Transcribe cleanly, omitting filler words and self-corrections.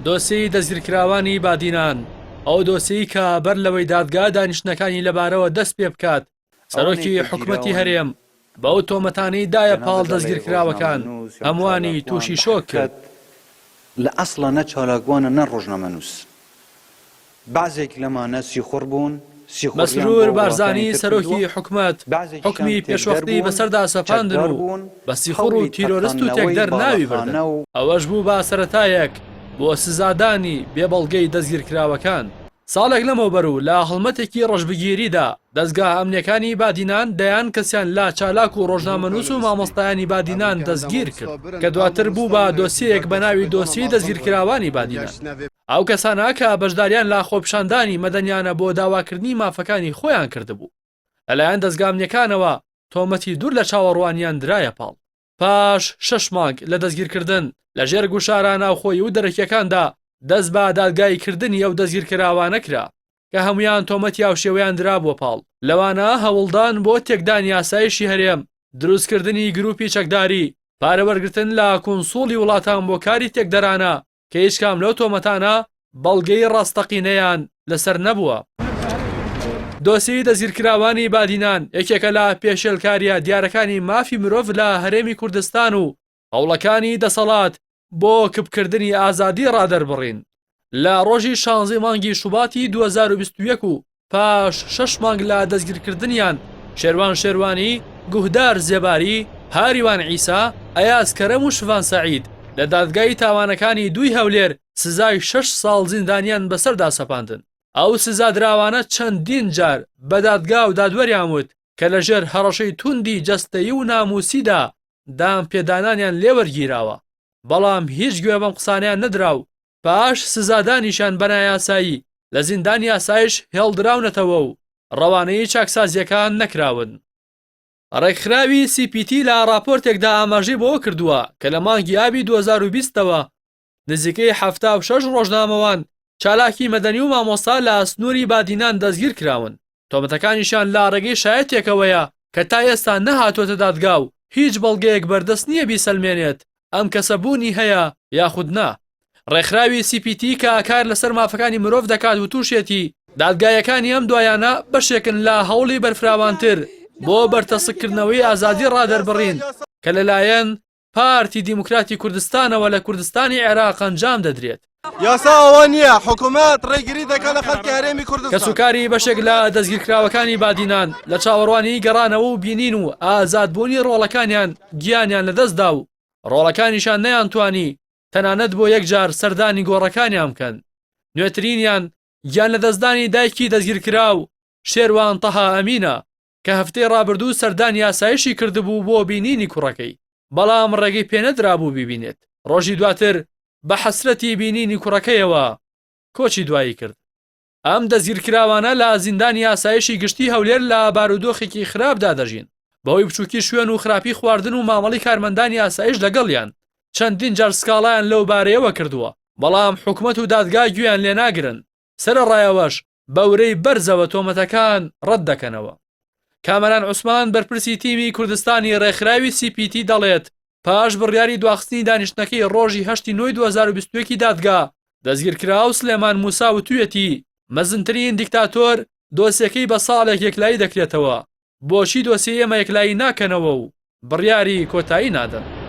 دۆسیەی دەستگیرکراوانی بادینان، ئەو دۆسیەی کە بەر لەوەی دادگا دانیشتنەکانی لەبارەوە دەست پێ بکات، ئەوانەی سەرۆکی کە حکومەتی گیراون هەرێم بەو تۆمەتانەی دایە جەنابت پاڵ ئەڵێ دەستگیرکراوەکان، ڕۆژنامەنووس یان هەمووانی چالاکوان تووشی بە شۆک کرد. حەقیقەت لە ئەسڵا نە چالاکوانە نە ڕۆژنامەنووس. بەعزێک لەمانە سیخوڕ بوون، سیخوڕیان بۆ مەسرور وڵاتانی بارزانی تر کردووە، سەرۆکی حکومەت بەعزێکیشیان حوکمی تێکدەر پێشوەختی بوون، بەسەردا سەپاندن چەکدار و بوون، بە سیخوڕ و هەوڵی تیرۆرست و تەقاندنەوەی تێکدەر ناوی بردن. باڵەخانە و. ئەوەش بوو بە سەرەتایەک بۆ سزادانی بێ بەڵگەی دەستگیرکراوەکان. ساڵێک لەمەوبەر و لە هەڵمەتێکی ڕەشبگیریدا، دەزگا ئەمنییەکانی بادینان دەیان کەسیان لە چالاک و ڕۆژنامەنووس و مامۆستایانی بادینان دەستگیر کرد، کە دواتر بوو بە دۆسیەیەک بە ناوی دۆسیەی دەستگیرکراوانی بادینان. ئەو کەسانە کە بەشداریان لە خۆپیشاندانی مەدەنیانە بۆ داواکردنی مافەکانی خۆیان کردبوو، لەلایەن دەزگا ئەمنییەکانەوە تۆمەتی دوور لە چاوەڕوانیان درایە پاڵ. پاش شەش مانگ لە دەستگیرکردن، لەژێر گوشارە ناوخۆیی و دەرەکییەکاندا دەست بە دادگاییکردنی ئەو دەستگیرکراوانە کرا، کە هەموویان تۆمەتی هاوشێوەیان درابووە پاڵ، لەوانە هەوڵدان بۆ تێکدانی ئاسایشی هەرێم، دروستکردنی گروپی چەکداری، پارە وەرگرتن لە کونسوڵی وڵاتان بۆ کاری تێکدەرانە، کە هیچ کام لەو تۆمەتانە بەڵگەی ڕاستەقینەیان لەسەر نەبووە. دۆسیەی دەستگیرکراوانی بادینان یەکێکە لە پێشێلکارییە دیارەکانی مافی مرۆڤ لە هەرێمی کوردستان و هەوڵەکانی دەسەڵات بۆ کپکردنی ئازادی ڕادەربڕین لە ڕۆژی شانزەی مانگی شوباتی 2021 و پاش شەش مانگ لە دەستگیرکردنیان، شێروان شێروانی، گوهدار زێباری، هاریوان عیسا، ئەیاز کەرەم و شڤان سەعید لە دادگای تاوانەکانی دووی هەولێر سزای شەش ساڵ زیندانیان بەسەردا سەپاندن. ئەو سزادراوانە چەندین جار بە دادگا و دادوەریان وت کە لەژێر هەڕەشەی توندی جەستەیی و ناموسیدا دانپێدانانیان لێوەرگیراوە، بەڵام هیچ گوێ بەم قسانەیان نەدرا و پاش سزادانیشیان بە نایاسایی لە زیندانی ئاسایش هێڵدراونەتەوە و ڕەوانەی چاکسازییەکان نەکراون. ڕێکخراوی سی پی تی لە ڕاپۆرتێکدا ئاماژەی بەوە کردووە کە لە مانگی ئابی 2020 ەوە نزیکەی 76 ڕۆژنامەوان، چالاکی مەدەنی و مامۆستا لە سنووری بادینان دەستگیرکراون، تۆمەتەکانیشیان لە ڕێگەی شایەتێکەوەیە کە تا ئێستا نەهاتووەتە دادگا و هیچ بەڵگەیەک بەردەست نییە بیسەلمێنێت ئەم کەسە بوونی هەیە یاخود نا. ڕێکخراوی سی پی تی کە کار لەسەر مافەکانی مرۆڤ دەکات وتوشێتی، دادگایەکانی ئەم دوایانە بەشێکن لە هەوڵی بەرفراوانتر بۆ بەرتەسککردنەوەی ئازادی ڕادەربڕین کە لەلایەن پارتی دیموکراتی کوردستانەوە لە کوردستانی عێراق ئەنجام دەدرێت. یاسا ئەوە نییە حکوومەت ڕێگری دەکات لە خەڵکی هەرێمی کوردستان. کەسوکاری بەشێک لە دەستگیرکراوەکانی بادینان لە چاوەڕوانی گەڕانەوە و بینین و ئازادبوونی ڕۆڵەکانیان گیانیان لەدەستدا و ڕۆڵەکانیشیان نەیانتوانی تەنانەت بۆ یەکجار سەردانی گۆڕەکانیان بکەن. نوێترینیان گیانلەدەستدانی دایکی دەستگیرکراو شێروان تەها ئەمینە کە هەفتەی ڕابردوو سەردانی ئاسایشی کردبوو بۆ بینینی کوڕەکەی، بەڵام ڕێگەی پێنەدرابوو بیبینێت، ڕۆژی دواتر بە حەسرەتی بینینی کوڕەکەیەوە کۆچی دوایی کرد. ئەم دەستگیرکراوانە لە زیندانی ئاسایشی گشتی هەولێر لە بارودۆخێکی خراپدا دەژین، بەهۆی بچووکی شوێن و خراپی خواردن و مامەڵەی کارمەندانی ئاسایش لەگەڵیان، چەندین جار سکاڵایان لەو بارەیەوە کردووە، بەڵام حکومەت و دادگا گوێیان لێناگرن. سەرەڕای ئەوەش بە ورەی بەرزەوە تۆمەتەکان ڕەتدەکەنەوە. کامەران عوسمان بەرپرسی تیمی کوردستانی ڕێکخراوی سی پی تی دەڵێت، پاش بڕیاری دواخستنی دانیشتنەکەی ڕۆژی هەشتی نۆی 2021 دادگا، دەستگیرکراو سلێمان موسا وتویەتی، مەزنترین دیکتاتۆر دۆسیەکەی بە ساڵێک یەکلایی دەکرێتەوە، بۆچی دۆسیەی ئێمە یەکلایی ناکەنەوە و بڕیاری کۆتایی نادەن؟